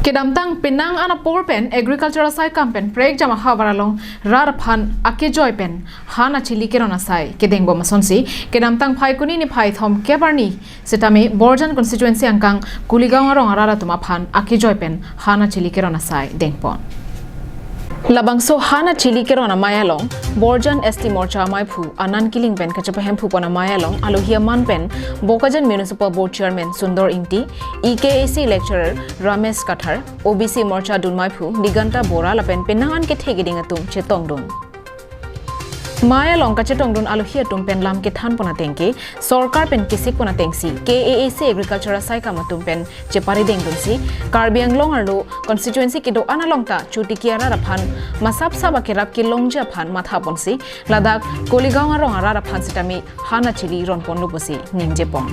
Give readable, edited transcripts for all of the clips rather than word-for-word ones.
Kedamtang Penang ana por pen agriculture sai kampen prek jama habaralong rar phan ake joy pen hana chili kerona sai kedengbo masonsi kedamtang phai kuni ni phai thom kebarni setami Borjan constituency angkang Kuligaon arong arara tuma phan ake joy pen hana chili kerona sai dengpon Labangso hana chili kerona mayalong Borjan ST Morcha Maiphu Anan Killing pen kachapahem phupona mayalong Alohia Man pen Bokajan Municipal Board Chairman Sundor Ingti, EKAC Lecturer Ramesh Kathar, OBC Morcha Dun Maiphu Diganta Bora lapen penangan ke thegiding atum chetongdun Maya long kachetongdun Alohia tum pen lam ke than pona tengke Sarkar pen kisik pona tengsi KAAC Agriculture sai kamatum pen chepari dengdun si Karbi Anglong arlo constituency ke do analong ta chutikiara raphan masap saba ke rap ke longja phan matha ponsi Ladakh Koligaon arong arara phan sitami hana chili ron pon luposi ningje pon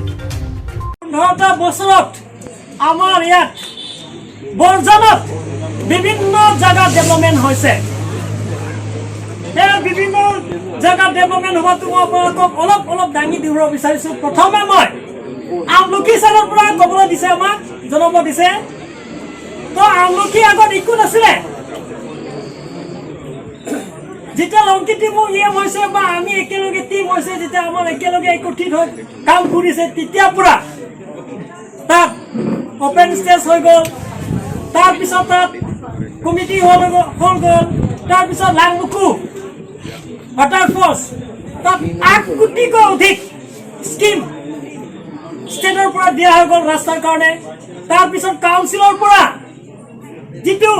15টা বছৰত আমাৰ ইয়াত বৰজানত বিভিন্ন জাগাত development হৈছে। এই বিভিন্ন জেগাত development হোৱাটো মই আপোনালোকক অলপ অলপ দাঙি দিব বিচাৰিছোঁ। প্ৰথমে মই আমলখি চাইডৰ পৰা ক'বলৈ দিছে, আমাক জনাব দিছে। তো আমলখি আগত একো নাছিলে। যেতিয়া লংকি টিমো ই এম হৈছে বা আমি একেলগে টিম হৈছে, যেতিয়া আমাৰ একেলগে একত্ৰিত হৈ কাম কৰিছে, তেতিয়া পৰা তাত অপেন ষ্টেজ হৈ গ'ল। তাৰপিছত তাত কমিটি হল গ'ল। তাৰপিছত লাংমুখু ৱাটাৰফলছ, তাত 8 কোটিকৈ অধিক স্কিম ষ্টেটৰ পৰা দিয়া হৈ গ'ল ৰাস্তাৰ কাৰণে। তাৰপিছত কাউন্সিলৰ পৰা যিটো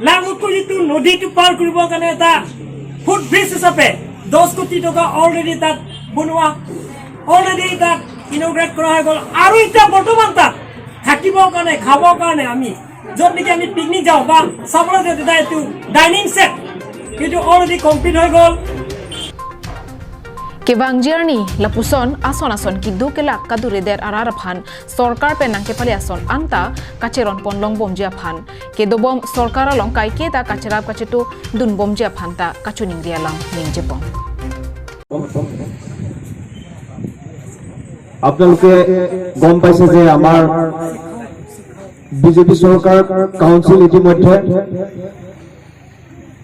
লাংমুখু যিটো নদীটো পাৰ কৰিবৰ কাৰণে এটা ফুট ব্ৰিজ হিচাপে 10 কোটি টকা অলৰেডি তাত বনোৱা, অলৰেডি তাত ইনগ্ৰেট কৰা হৈ গ'ল। আৰু এতিয়া বৰ্তমান তাত থাকিবৰ কাৰণে, খাবৰ কাৰণে, আমি য'ত নেকি আমি পিকনিক যাওঁ বা চাবলৈ যাওঁ, তেতিয়া এইটো ডাইনিং ছেট সেইটো অলৰেডি কমপ্লিট হৈ গ'ল। Kewangjiarni lapuson ason ason ki du ke lak kadure der arar phan sarkar pe nangke phali ason anta kacheron ponlong bomjia phan ke dobom sarkar along kai ke ta kacherap kachetu dun bomjia phan ta kachuning rialang ningjepong. আপোনালোকে গম পাইছে যে আমাৰ BJP চৰকাৰ council ইতিমধ্যে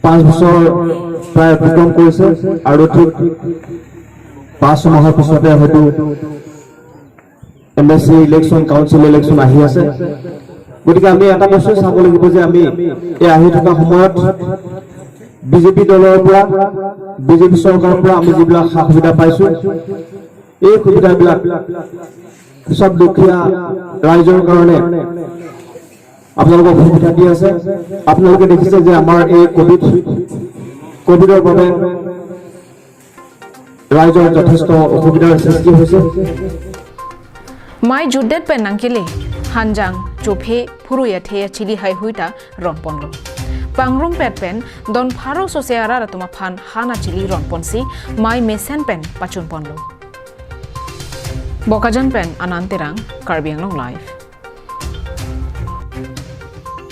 5 বছৰ প্ৰায় অতিক্ৰম কৰিছে আৰু ঠিক 5 মাহৰ পিছতে হয়তো MAC election, council election আহি আছে। গতিকে আমি এটা বস্তু চাব লাগিব যে আমি এই আহি থকা সময়ত বিজেপি দলৰ পৰা, বিজেপি চৰকাৰৰ পৰা আমি যিবিলাক সা সুবিধা পাইছো, এই সুবিধাবিলাক চব দুখীয়া ৰাইজৰ কাৰণে আপোনালোকক সুবিধা দি আছে। আপোনালোকে দেখিছে যে আমাৰ এই কভিডৰ বাবে ৰাইজৰ যথেষ্ট অসুবিধাৰ সৃষ্টি হৈছে। Mai judet pen nangkele hanjang chophe phuruya the chili hai huita ron ponlo pangrum pet pen don pharo so se arara tuma phan hana chili ron ponsi mai mesen pen pachun ponlo Bokajan pen Ananterang, Karbi Anglong Live.